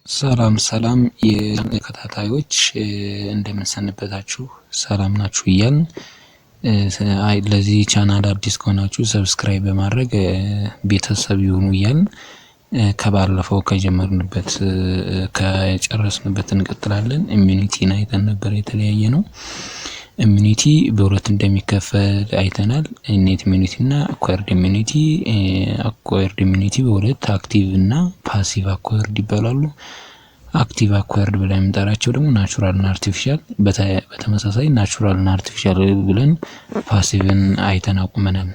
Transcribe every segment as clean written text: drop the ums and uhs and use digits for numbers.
ሰላም ሰላም የተከታታዮች፣ እንደምን ሰነበታችሁ? ሰላም ናችሁ እያልን፣ ለዚህ ቻናል አዲስ ከሆናችሁ subscribe በማድረግ ቤተሰብ ይሁኑ እያልን ከባለፈው ከጀመርንበት ከጨረስንበት እንቀጥላለን። Immunity ን አይተን ነበር፣ የተለያየ ነው። Immunity በሁለት እንደሚከፈል አይተናል። Innate immunity እና acquired immunity። Acquired immunity በሁለት active እና passive acquired ይባላሉ። Active acquired ብለን የምንጠራቸው ደግሞ natural እና artificial፣ በተመሳሳይ natural እና artificial ብለን passive ን አይተን አቁመናል።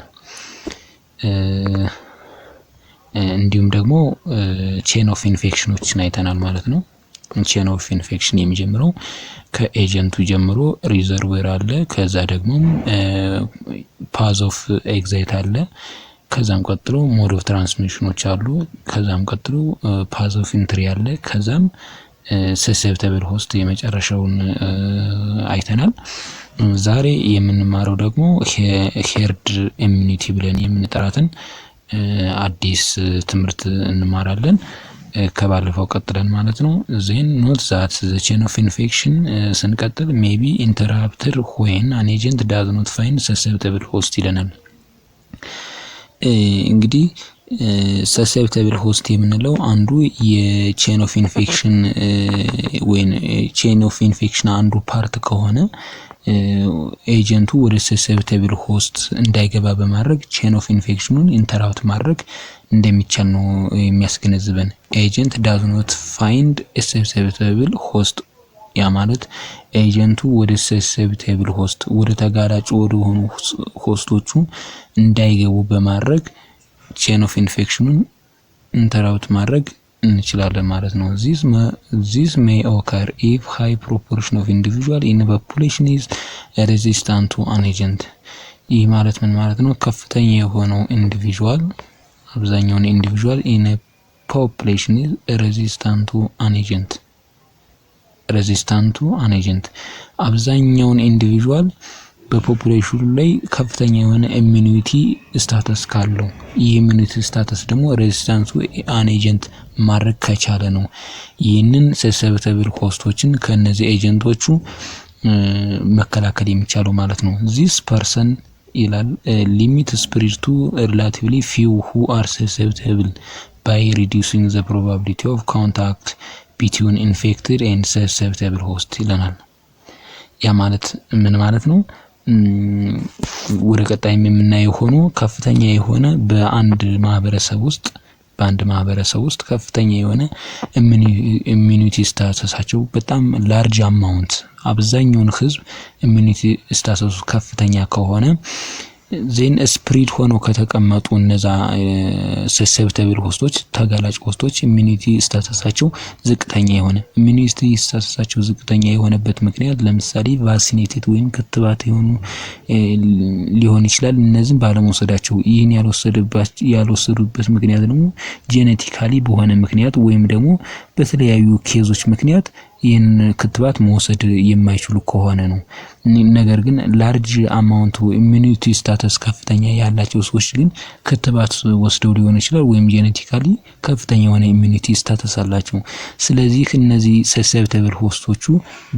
እንዲሁም ደግሞ chain of infection ኖችን አይተናል ማለት ነው። Chain of infection የሚጀምረው ከ agent ኡ ጀምሮ reservoir አለ። ከዛ ደግሞ path of exit አለ። ከዛም ቀጥሎ mode of transmission ኖች አሉ። ከዛም ቀጥሎ path of entry አለ። ከዛም susceptible host የመጨረሻውን አይተናል። ዛሬ የምንማረው ደግሞ herd immunity ብለን የምንጠራትን አዲስ ትምህርት እንማራለን። ከባለፈው ቀጥለን ማለት ነው። Then note that the chain of infection ስንቀጥል may be interrupted when an agent does not find susceptible host ይለናል። እንግዲህ susceptible host የምንለው አንዱ የ chain of infection ወይም chain of infection አንዱ part ከሆነ agent ኡ ወደ susceptible host እንዳይገባ በማድረግ chain of infection ኑን interrupt ማድረግ እንደሚቻል ነው የሚያስገነዝበን። Agent does not find susceptible host፣ ያ ማለት agent ኡ ወደ susceptible host፣ ወደ ተጋላጭ ወደ ሆኑ host ኦቹ እንዳይገቡ በማድረግ chain of infection ኑን interrupt ማድረግ እንችላለን ማለት ነው። This may occur if high proportion of individual in population is resistant to an agent። ይህ ማለት ምን ማለት ነው? ከፍተኛ የሆነው individual፣ አብዛኛውን individual in population is resistant to an agent፣ resistant to an agent፣ አብዛኛውን individual በ population ኑ ላይ ከፍተኛ የሆነ immunity status ካለው፣ ይህ immunity status ደግሞ resistance to an agent ማድረግ ከቻለ ነው። ይህንን susceptible host ኦችን ከነዚህ agent ኦቹ መከላከል የሚቻለው ማለት ነው። This person ይላል limit spread to relatively few who are susceptible by reducing the probability of contact between infected and susceptible host ይለናል። ያ ማለት ምን ማለት ነው? ወደ ቀጣይም የምናየው ሆኖ ከፍተኛ የሆነ በአንድ ማህበረሰብ ውስጥ ከፍተኛ የሆነ immunity status ኣቸው በጣም large amount፣ አብዛኛውን ህዝብ immunity status ኡ ከፍተኛ ከሆነ then spread ሆነው ከተቀመጡ እነዛ susceptible host ኦች፣ ተጋላጭ host ኦች immunity status ኣቸው ዝቅተኛ የሆነበት ምክንያት ለምሳሌ vaccinated ወይም ክትባት የሆኑ ሊሆን ይችላል። እነዚህም ባለመውሰዳቸው፣ ይህን ያልወሰዱበት ምክንያት ደግሞ genetically በሆነ ምክንያት ወይም ደግሞ በተለያዩ case ኦች ምክንያት ይህን ክትባት መውሰድ የማይችሉ ከሆነ ነው። ነገር ግን large amount immunity status ከፍተኛ ያላቸው ሰዎች ግን ክትባት ወስደው ሊሆን ይችላል ወይም genetically ከፍተኛ የሆነ immunity status አላቸው። ስለዚህ እነዚህ susceptible host ኦቹ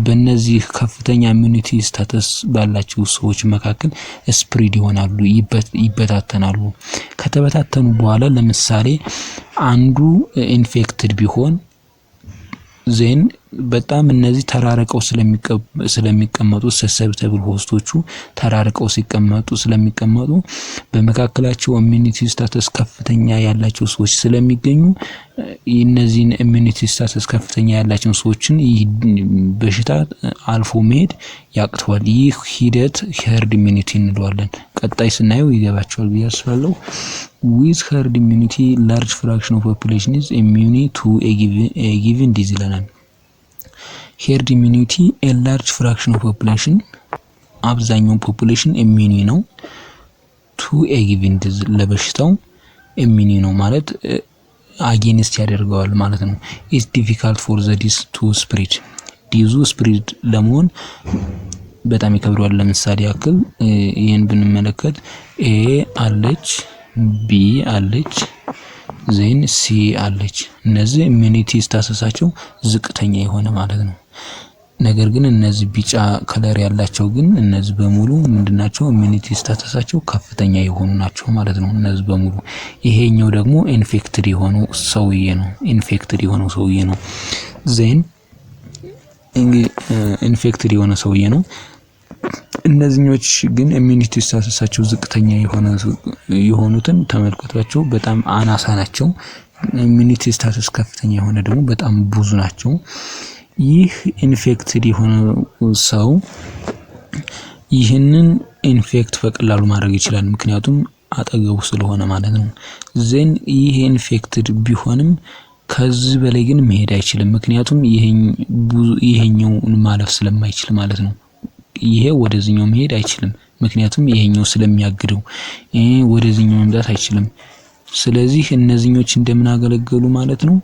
በእነዚህ ከፍተኛ immunity status ባላቸው ሰዎች መካከል spread ይሆናሉ፣ ይበታተናሉ። ከተበታተኑ በኋላ ለምሳሌ አንዱ infected ቢሆን then በጣም እነዚህ ተራርቀው ስለሚቀመጡ፣ susceptible host ኦቹ ተራርቀው ስለሚቀመጡ በመካከላቸው immunity status ከፍተኛ ያላቸው ሰዎች ስለሚገኙ እነዚህን immunity status ከፍተኛ ያላቸውን ሰዎችን ይህ በሽታ አልፎ መሄድ ያቅተዋል። ይህ ሂደት herd immunity እንለዋለን። ቀጣይ ስናየው ይገባችኋል ብዬ አስባለሁ። With herd immunity, large fraction of population is immune to a given disease ይለናል። Herd immunity, a large fraction of population፣ አብዛኛው population immune ነው to a given disease፣ ለበሽታው immune ነው ማለት against ያደርገዋል ማለት ነው። It's difficult for the disease to spread፣ disease ኡ spread ለመሆን በጣም ይከብደዋል። ለምሳሌ ያክል ይህን ብንመለከት A አለች፣ B አለች፣ Then C አለች። እነዚህ immunity status ኣቸው ዝቅተኛ የሆነ ማለት ነው። ነገር ግን እነዚህ ቢጫ color ያላቸው ግን እነዚህ በሙሉ ምንድናቸው? Immunity status ኣቸው ከፍተኛ የሆኑ ናቸው ማለት ነው። እነዚህ በሙሉ ይሄኛው ደግሞ infected የሆነው ሰውዬ ነው። Infected የሆነው ሰውዬ ነው። Then infected የሆነ ሰውዬ ነው። እነዚህኞች ግን immunity status ኣቸው ዝቅተኛ የሆኑትን ተመልከቷቸው፣ በጣም አናሳ ናቸው። Immunity status ከፍተኛ የሆነ ደግሞ በጣም ብዙ ናቸው። ይህ infected የሆነ ሰው ይህንን infect በቀላሉ ማድረግ ይችላል፣ ምክንያቱም አጠገቡ ስለሆነ ማለት ነው። Then ይህ infected ቢሆንም ከዚህ በላይ ግን መሄድ አይችልም፣ ምክንያቱም ይሄኛውን ማለፍ ስለማይችል ማለት ነው። ይሄ ወደዚህኛው መሄድ አይችልም፣ ምክንያቱም ይሄኛው ስለሚያግደው ወደዚህኛው መምጣት አይችልም። ስለዚህ እነዚህኞች እንደምን አገለገሉ ማለት ነው?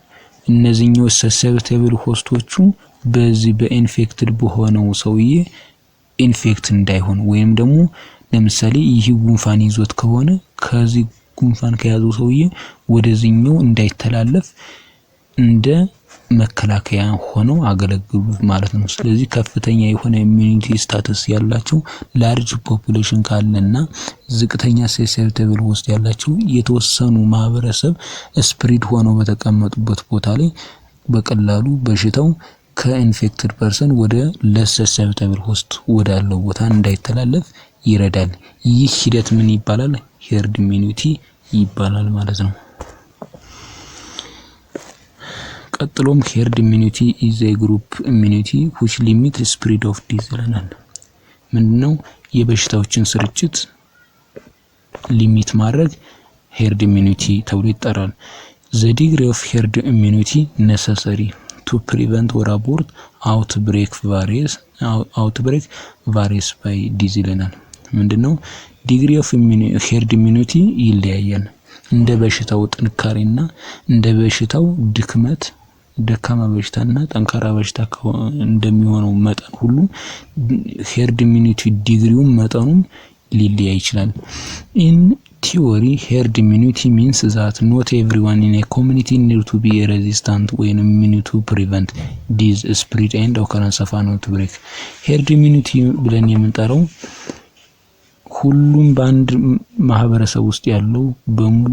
እነዚህኞች susceptible host ኦቹ በዚህ በ infected በሆነው ሰውዬ infect እንዳይሆን ወይም ደግሞ ለምሳሌ ይህ ጉንፋን ይዞት ከሆነ ከዚህ ጉንፋን ከያዘው ሰውዬ ወደዚህኛው እንዳይተላለፍ እንደ መከላከያ ሆነው አገለግሉ ማለት ነው። ስለዚህ ከፍተኛ የሆነ immunity status ያላቸው large population ካለና ዝቅተኛ susceptible host ያላቸው የተወሰኑ ማህበረሰብ spread ሆነው በተቀመጡበት ቦታ ላይ በቀላሉ በሽታው ከ infected person ወደ less susceptible host ወዳለው ቦታ እንዳይተላለፍ ይረዳል። ይህ ሂደት ምን ይባላል? Herd immunity ይባላል ማለት ነው። ቀጥሎም herd immunity is a group immunity which limit spread of disease ይለናል። ምንድነው? የበሽታዎችን ስርጭት limit ማድረግ herd immunity ተብሎ ይጠራል። The degree of herd immunity necessary to prevent or abort outbreak varies by disease ይለናል። ምንድነው? Degree of herd immunity ይለያያል። እንደ በሽታው ጥንካሬና እንደ በሽታው ድክመት፣ ደካማ በሽታና ጠንካራ በሽታ እንደሚሆነው መጠን ሁሉ herd immunity degree ውም መጠኑም ሊለያይ ይችላል። In theory, herd immunity means that not everyone in a community need to be resistant ወይም immune to prevent disease spread and occurrence of an outbreak። Herd immunity ብለን የምንጠራው ሁሉም በአንድ ማህበረሰብ ውስጥ ያለው በሙሉ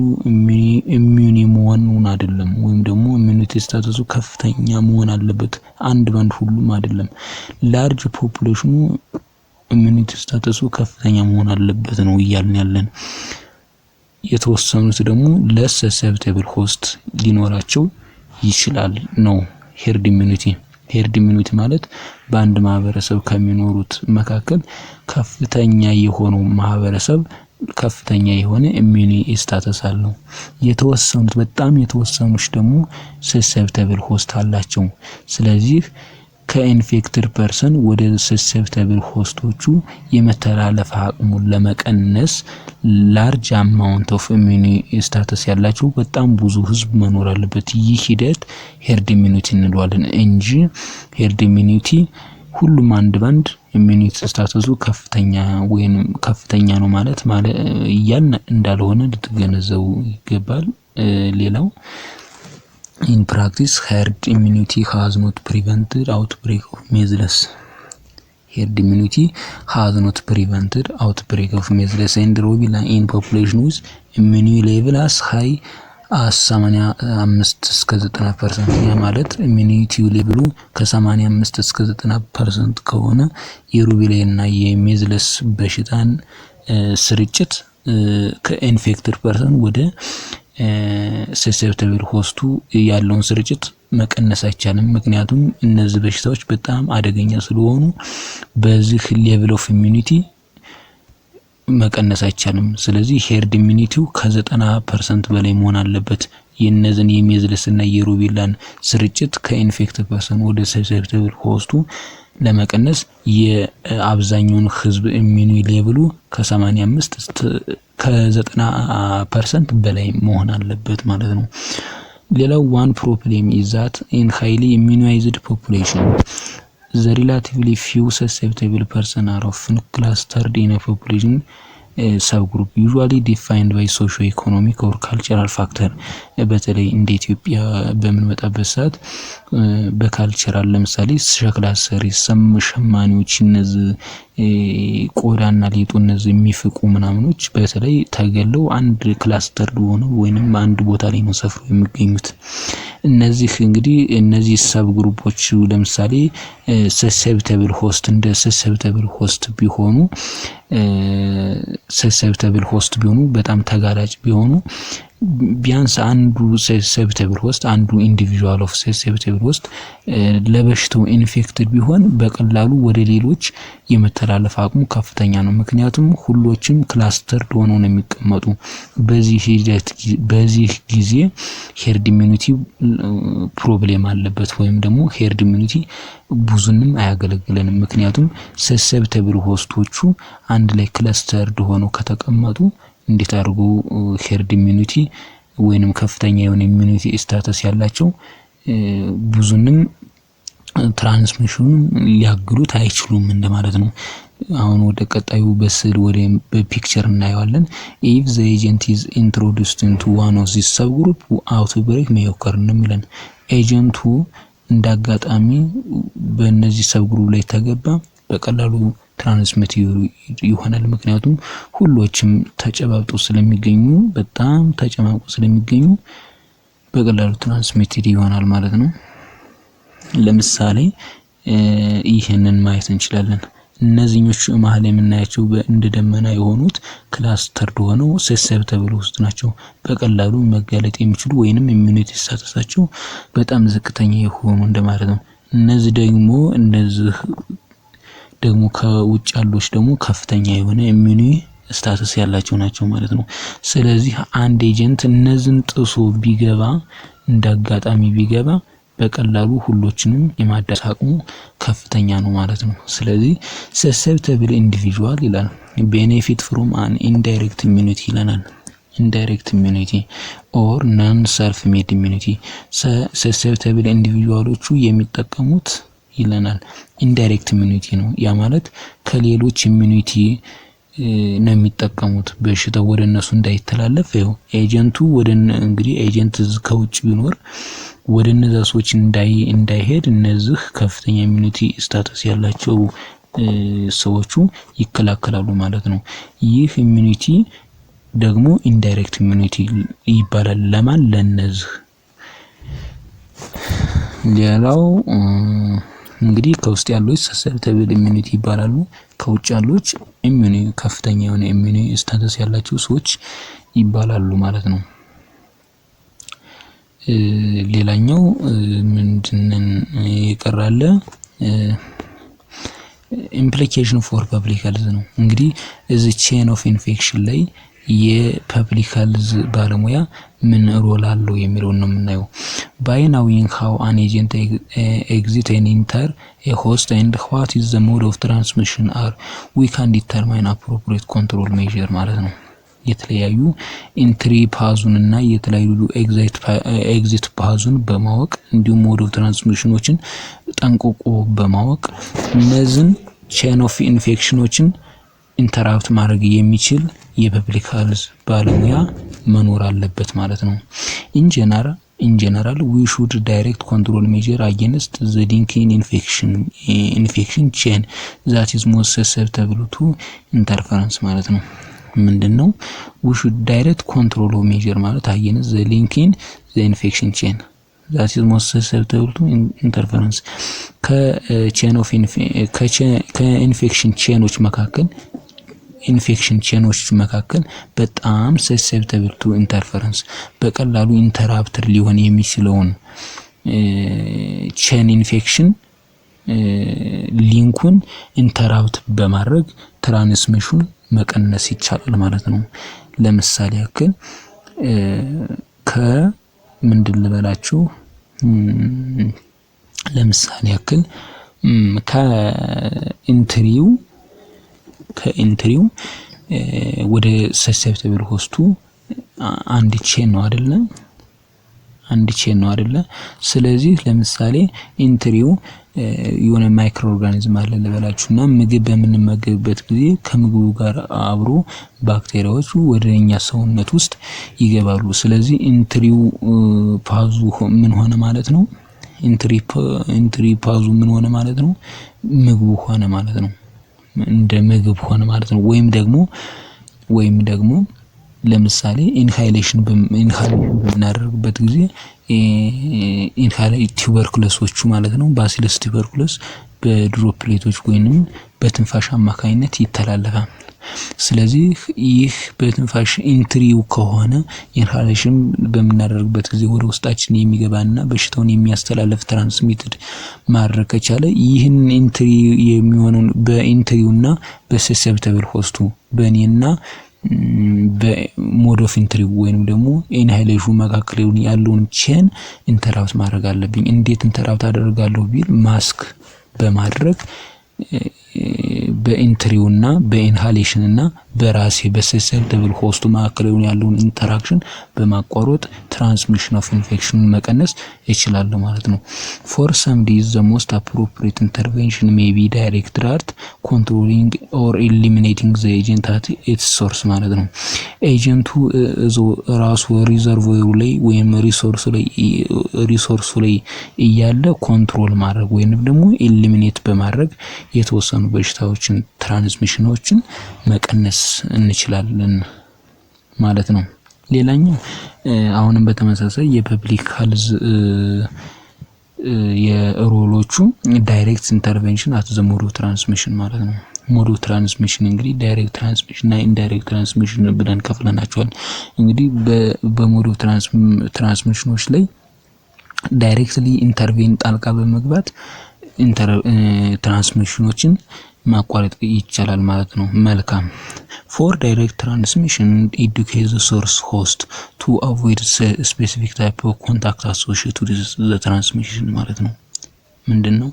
immune መሆኑን አይደለም፣ ወይም ደግሞ immunity status ኡ ከፍተኛ መሆን አለበት አንድ ባንድ ሁሉም አይደለም። Large population ኑ immunity status ኡ ከፍተኛ መሆን አለበት ነው እያልን ያለን። የተወሰኑት ደግሞ less susceptible host ሊኖራቸው ይችላል ነው herd immunity። Herd immunity ማለት በአንድ ማህበረሰብ ከሚኖሩት መካከል ከፍተኛ የሆነው ማህበረሰብ ከፍተኛ የሆነ immune status አለው። የተወሰኑት፣ በጣም የተወሰኑት ደግሞ susceptible host አላቸው። ስለዚህ ከ infected person ወደ susceptible host ኦቹ የመተላለፍ አቅሙን ለመቀነስ large amount of immune status ያላቸው በጣም ብዙ ህዝብ መኖር አለበት። ይህ ሂደት herd immunity እንለዋለን እንጂ herd immunity ሁሉም አንድ ባንድ immunity status ኡ ከፍተኛ ወይም ከፍተኛ ነው ማለት እያልን እንዳልሆነ ልትገነዘቡ ይገባል። ሌላው in practice, herd immunity has not prevented outbreak of measles. Herd immunity has not prevented outbreak of measles and rubella in population with immune level as high as 85 እስከ 90%። ያ ማለት immunity level ኡ ከ85 እስከ 90% ከሆነ የ rubella እና የ measles በሽታን ስርጭት ከ infected person ወደ susceptible host ኡ ያለውን ስርጭት መቀነስ አይቻልም። ምክንያቱም እነዚህ በሽታዎች በጣም አደገኛ ስለሆኑ በዚህ level of immunity መቀነስ አይቻልም። ስለዚህ herd immunity ው ከ90% በላይ መሆን አለበት። የእነዚህን የ measles እና የ rubella ን ስርጭት ከ infected person ወደ susceptible host ኡ ለመቀነስ የአብዛኛውን ህዝብ immune level ኡ ከ85 ከ90% በላይ መሆን አለበት ማለት ነው። ሌላው one problem is that in highly immunized population, the relatively few susceptible person are often clustered in population. subgroup usually defined by socio economic or cultural factor። በተለይ እንደ ኢትዮጵያ በምንመጣበት ሰዓት በ cultural ለምሳሌ ሸክላ ሰሪ፣ ሸማኔዎች፣ እነዚህ ቆዳና ሌጦ እነዚህ የሚፍቁ ምናምኖች በተለይ ተገለው አንድ cluster ሆነው ወይንም አንድ ቦታ ላይ ነው ሰፍረው የሚገኙት። እነዚህ እንግዲህ እነዚህ subgroup ኦች ለምሳሌ susceptible host እንደ susceptible host ቢሆኑ፣ በጣም ተጋላጭ ቢሆኑ፣ ቢያንስ አንዱ susceptible host፣ አንዱ individual of susceptible host ለበሽታው infected ቢሆን በቀላሉ ወደ ሌሎች የመተላለፍ አቅሙ ከፍተኛ ነው። ምክንያቱም ሁሎችም clustered ሆነው ነው የሚቀመጡ። በዚህ ሂደት በዚህ ጊዜ herd immunity problem አለበት ወይም ደግሞ herd immunity ብዙንም አያገለግለንም። ምክንያቱም susceptible host ኦቹ አንድ ላይ clustered ሆነው ከተቀመጡ እንዴት አድርጎ herd immunity ወይንም ከፍተኛ የሆነ immunity status ያላቸው ብዙንም transmission ኑን ሊያግዱት አይችሉም እንደማለት ነው። አሁን ወደ ቀጣዩ በስዕል ወደ በ picture እናየዋለን። If the agent is introduced into one of this subgroup, outbreak may occur ነው የሚለን። Agent ኡ እንደ አጋጣሚ በእነዚህ subgroup ላይ ተገባ በቀላሉ transmit ይሆናል። ምክንያቱም ሁሎችም ተጨባብጠው ስለሚገኙ፣ በጣም ተጨማምቀው ስለሚገኙ በቀላሉ transmitted ይሆናል ማለት ነው። ለምሳሌ ይህንን ማየት እንችላለን። እነዚህኞቹ መሀል የምናያቸው እንደ ደመና የሆኑት clustered ሆነው susceptible ውስጥ ናቸው። በቀላሉ መጋለጥ የሚችሉ ወይንም immunity status ኣቸው በጣም ዝቅተኛ የሆኑ እንደማለት ነው። እነዚህ ደግሞ ከውጭ ያሉት ደግሞ ከፍተኛ የሆነ immune status ያላቸው ናቸው ማለት ነው። ስለዚህ አንድ agent እነዚህን ጥሶ ቢገባ፣ እንደ አጋጣሚ ቢገባ በቀላሉ ሁሎችንም የማዳረስ አቅሙ ከፍተኛ ነው ማለት ነው። ስለዚህ susceptible individual ይላል benefit from an indirect immunity ይለናል። Indirect immunity or non self made immunity፣ susceptible individual ኦቹ የሚጠቀሙት ይለናል indirect immunity ነው። ያ ማለት ከሌሎች immunity ነው የሚጠቀሙት በሽታው ወደ እነሱ እንዳይተላለፍ። ይኸው agent ኡ ወደ እንግዲህ agent ከውጭ ቢኖር ወደ እነዛ ሰዎች እንዳይሄድ እነዚህ ከፍተኛ immunity status ያላቸው ሰዎቹ ይከላከላሉ ማለት ነው። ይህ immunity ደግሞ indirect immunity ይባላል። ለማን? ለነዚህ። ሌላው እንግዲህ ከውስጥ ያሉት susceptible immunity ይባላሉ። ከውጭ ያሉት immune ከፍተኛ የሆነ immune status ያላቸው ሰዎች ይባላሉ ማለት ነው። ሌላኛው ምንድነው የቀራለ? Implication for public health ነው። እንግዲህ እዚህ chain of infection ላይ የ public health ባለሙያ ምን role አለው የሚለውን ነው የምናየው። By knowing how an agent exit and enter a host and what is the mode of transmission are, we can determine appropriate control measure ማለት ነው። የተለያዩ entry path ኡን እና የተለያዩ exit path ኡን በማወቅ እንዲሁም mode of transmission ኖችን ጠንቅቆ በማወቅ እነዚህን chain of infection ኖችን interrupt ማድረግ የሚችል የ public health ባለሙያ መኖር አለበት ማለት ነው። In general, we should direct control measure against the link in infection chain that is most susceptible to interference ማለት ነው። ምንድን ነው? We should direct control measure ማለት against the link in the infection chain that is most susceptible to interference። ከ chain of ከ infection chain ኖች መካከል በጣም susceptible to interference፣ በቀላሉ interrupted ሊሆን የሚችለውን chain infection link ኡን interrupt በማድረግ transmission መቀነስ ይቻላል ማለት ነው። ለምሳሌ ያክል ከምንድን ልበላችሁ? ለምሳሌ ያክል ከ entry ው ወደ susceptible host ኡ አንድ chain ነው አይደለ? አንድ chain ነው አይደለ? ስለዚህ ለምሳሌ entry ው የሆነ microorganism አለ ልበላችሁ እና ምግብ በምንመገብበት ጊዜ ከምግቡ ጋር አብሮ ባክቴሪያዎቹ ወደ እኛ ሰውነት ውስጥ ይገባሉ። ስለዚህ entry ው path ኡ ምን ሆነ ማለት ነው? Entry path ኡ ምን ሆነ ማለት ነው? ምግቡ ሆነ ማለት ነው። እንደ ምግብ ሆነ ማለት ነው። ወይም ደግሞ ለምሳሌ inhalation በምናደርግበት ጊዜ inhalate tuberculosis ኦቹ ማለት ነው፣ Bacillus tuberculosis በ droplet ኦች ወይንም በትንፋሽ አማካኝነት ይተላለፋል። ስለዚህ ይህ በትንፋሽ entry ው ከሆነ፣ inhalation በምናደርግበት ጊዜ ወደ ውስጣችን የሚገባና በሽታውን የሚያስተላልፍ transmitted ማድረግ ከቻለ፣ ይህን entry የሚሆነውን በኢንትሪውና በሰሰፕተብል ሆስቱ፣ በእኔና በ mode of entry ወይንም ደግሞ inhalation ኡ መካከል ያለውን chain interrupt ማድረግ አለብኝ። እንዴት interrupt አደርጋለሁ ቢል ማስክ በማድረግ በኢንትሪውና በኢንሃሌሽን እና በራሴ በ susceptible host ኡ መካከል ያለውን interaction በማቋረጥ transmission of infection ኑን መቀነስ እችላለሁ ማለት ነው። For some disease, the most appropriate intervention may be directed at controlling or eliminating the agent at its source ማለት ነው። Agent ኡ እዛው ራሱ reservoir ኡ ላይ ወይም resource ኡ ላይ እያለ control ማድረግ ወይንም ደግሞ eliminate በማድረግ የተወሰኑ በሽታዎችን transmission ኖችን መቀነስ እንችላለን ማለት ነው። ሌላኛው አሁንም በተመሳሳይ የ public health የ role ኦቹ direct intervention at the mode of transmission ማለት ነው። Mode of transmission እንግዲህ direct transmission እና indirect transmission ብለን ከፍለናቸዋል። እንግዲህ በ mode of transmission ኖች ላይ directly intervene ጣልቃ በመግባት transmission ኖችን ማቋረጥ ይቻላል ማለት ነው። መልካም። For direct transmission, educate the source host to avoid specific type of contact associated with the transmission ማለት ነው። ምንድን ነው?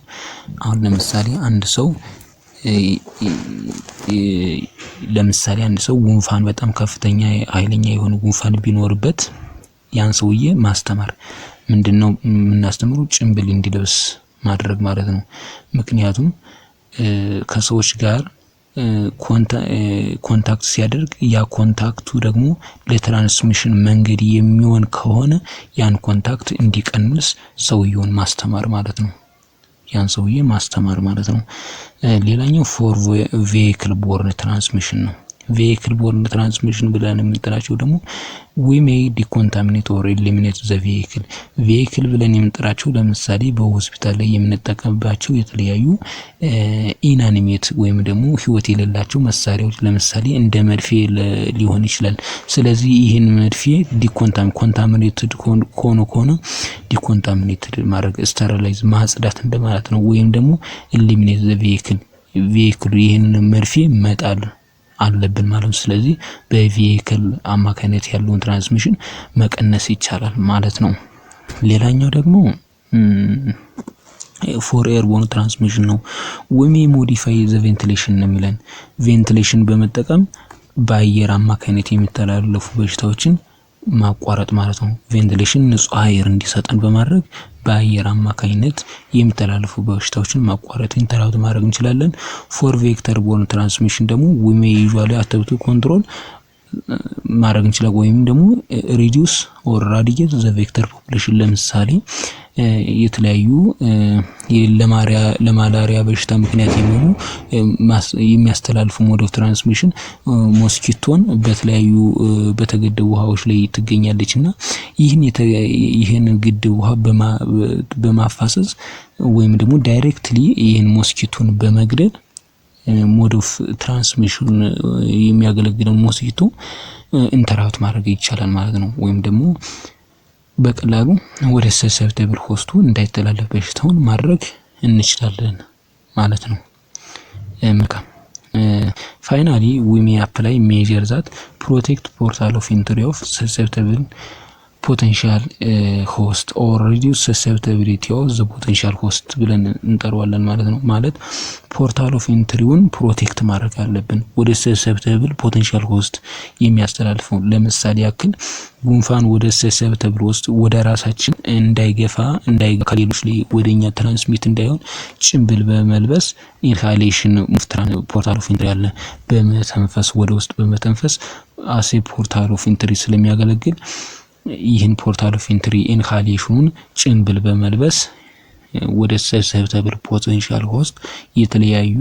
አሁን ለምሳሌ አንድ ሰው ጉንፋን በጣም ከፍተኛ ኃይለኛ የሆነ ጉንፋን ቢኖርበት ያን ሰውዬ ማስተማር። ምንድን ነው የምናስተምረው? ጭንብል እንዲለብስ ማድረግ ማለት ነው። ምክንያቱም ከሰዎች ጋር contact ሲያደርግ ያ contact ኡ ደግሞ ለ transmission መንገድ የሚሆን ከሆነ ያን contact እንዲቀንስ ሰውየውን ማስተማር ማለት ነው። ያን ሰውዬ ማስተማር ማለት ነው። ሌላኛው for vehicle borne transmission ነው። Vehicle borne transmission ብለን የምንጠራቸው ደግሞ we may decontaminate or eliminate the vehicle። Vehicle ብለን የምንጠራቸው ለምሳሌ በሆስፒታል ላይ የምንጠቀምባቸው የተለያዩ inanimate ወይም ደግሞ ህይወት የሌላቸው መሳሪያዎች፣ ለምሳሌ እንደ መርፌ ሊሆን ይችላል። ስለዚህ ይህን መርፌ contaminated ሆኖ ከሆነ decontaminated ማድረግ፣ sterilize ማጽዳት እንደማለት ነው። ወይም ደግሞ eliminate the vehicle፣ vehicle ኡ ይህንን መርፌ መጣል አለብን ማለት ነው። ስለዚህ በ vehicle አማካኝነት ያለውን transmission መቀነስ ይቻላል ማለት ነው። ሌላኛው ደግሞ for airborne transmission ነው። We may modify the ventilation ነው የሚለን። Ventilation በመጠቀም በአየር አማካኝነት የሚተላለፉ በሽታዎችን ማቋረጥ ማለት ነው። Ventilation ንጹህ አየር እንዲሰጠን በማድረግ በአየር አማካኝነት የሚተላለፉ በሽታዎችን ማቋረጥ፣ interrupt ማድረግ እንችላለን። For vector borne transmission ደግሞ we may usually attempt to control ማድረግ እንችላለን ወይም ደግሞ reduce or eradicate the vector population። ለምሳሌ የተለያዩ ለማላሪያ በሽታ ምክንያት የሚሆኑ የሚያስተላልፉ mode of transmission mosquito ን በተለያዩ በተገደቡ ውሃዎች ላይ ትገኛለች እና ይህን ግድብ ውሃ በማፋሰስ ወይም ደግሞ directly ይህን mosquito ን በመግደል mode of transmission የሚያገለግለው mosquito interrupt ማድረግ ይቻላል ማለት ነው። ወይም ደግሞ በቀላሉ ወደ susceptible host ኡ እንዳይተላለፍ በሽታውን ማድረግ እንችላለን ማለት ነው። መልካም። Finally, we may apply measure that protect portal of entry of susceptible Potential host or reduce susceptibility of the potential host ብለን እንጠራዋለን ማለት ነው። ማለት portal of entry ውን protect ማድረግ አለብን ወደ susceptible potential host የሚያስተላልፈው። ለምሳሌ ያክል ጉንፋን ወደ susceptible host ወደ ራሳችን እንዳይገፋ፣ ከሌሎች ላይ ወደኛ transmit እንዳይሆን ጭንብል በመልበስ፣ inhalation portal of entry አለ፣ በመተንፈስ፣ ወደ ውስጥ በመተንፈስ as a portal of entry ስለሚያገለግል ይህን portal of entry inhalation ኑን ጭንብል በመልበስ ወደ susceptible potential host የተለያዩ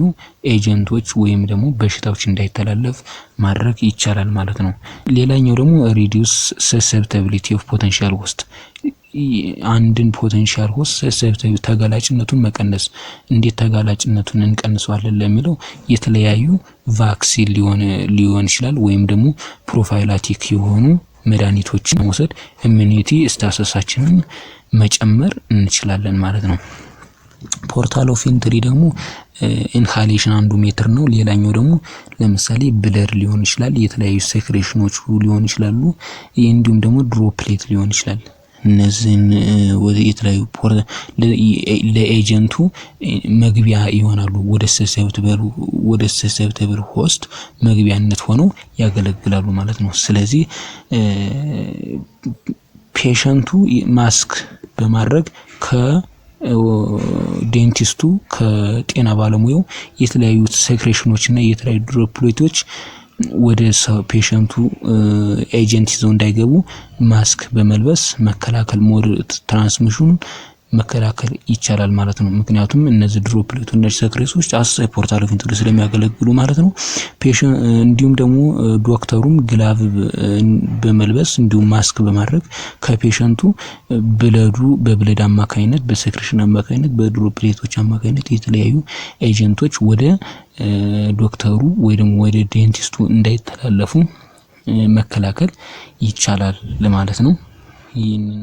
agent ኦች ወይም ደግሞ በሽታዎች እንዳይተላለፍ ማድረግ ይቻላል ማለት ነው። ሌላኛው ደግሞ reduce susceptibility of potential host፣ አንድን potential host susceptibility ተጋላጭነቱን መቀነስ። እንዴት ተጋላጭነቱን እንቀንሰዋለን ለሚለው የተለያዩ vaccine ሊሆን ይችላል ወይም ደግሞ prophylactic የሆኑ መድኃኒቶችን መውሰድ immunity status ኣችንን መጨመር እንችላለን ማለት ነው። Portal of entry ደግሞ inhalation አንዱ method ነው። ሌላኛው ደግሞ ለምሳሌ blood ሊሆን ይችላል፣ የተለያዩ secretion ኖች ሊሆን ይችላሉ፣ እንዲሁም ደግሞ droplet ሊሆን ይችላል። እነዚህን ወደ የተለያዩ ለ agent ኡ መግቢያ ይሆናሉ። ወደ susceptible host መግቢያነት ሆነው ያገለግላሉ ማለት ነው። ስለዚህ patient ኡ mask በማድረግ ከ dentist ኡ፣ ከጤና ባለሙያው የተለያዩ secretion ኖች እና የተለያዩ droplet ኦች ወደ patient ኡ agent ይዘው እንዳይገቡ ማስክ በመልበስ መከላከል፣ mode transmission ኑን መከላከል ይቻላል ማለት ነው። ምክንያቱም እነዚህ droplet ኡ፣ እነዚህ secretion ኖች as portal of entry ስለሚያገለግሉ ማለት ነው። እንዲሁም ደግሞ ዶክተሩም glove በመልበስ እንዲሁም ማስክ በማድረግ ከ patient ኡ blood ኡ በ blood አማካኝነት፣ በ secretion አማካኝነት፣ በ droplet ኦች አማካኝነት የተለያዩ agent ኦች ወደ ዶክተሩ ወይ ደግሞ ወደ dentist ኡ እንዳይተላለፉ መከላከል ይቻላል ለማለት ነው። ይህንን